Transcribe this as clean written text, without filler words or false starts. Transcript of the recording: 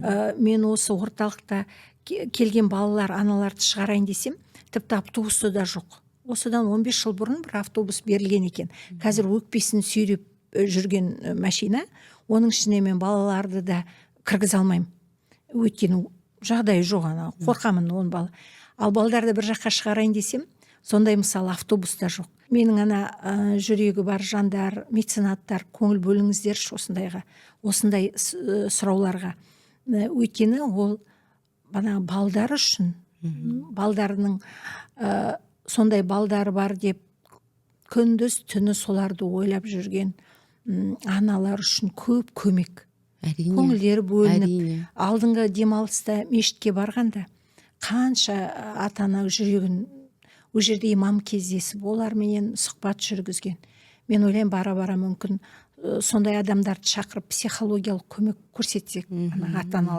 Мен осы орталықта келген балалар, аналарды шығарайын десем, тіпті автобусы да жоқ. Осыдан 15 жыл бұрын бір автобус берілген екен. Қазір өкпесін сүйреп жүрген машина, оның ішіне мен балаларды да кіргізе алмаймын, өйткені жағдайы жоқ. Ана қорқамын он бала. Ал балдарды бір жаққа шығарайын десем, сондай, мысалы, автобус та жоқ. Менің ана жүрегі бар жандар, меценаттар, көңіл бөліңіздерші осындайға, осындай сұрауларға. Өйткені ол бана балдар үшін, балдарының сондай балдары бар деп күндіз түні соларды ойлап жүрген аналар үшін көп көмек. Көңілдері бөлініп, алдыңғы демалыста мешітке барғанда қанша ата ана жүрегін, ол жерде имам кездесіп, оларменен сұхбат жүргізген. Мен ойлаймын, бара бара мүмкін сондай адамдарды шақырып, психологиялық көмек көрсетсек ана ата аналарға.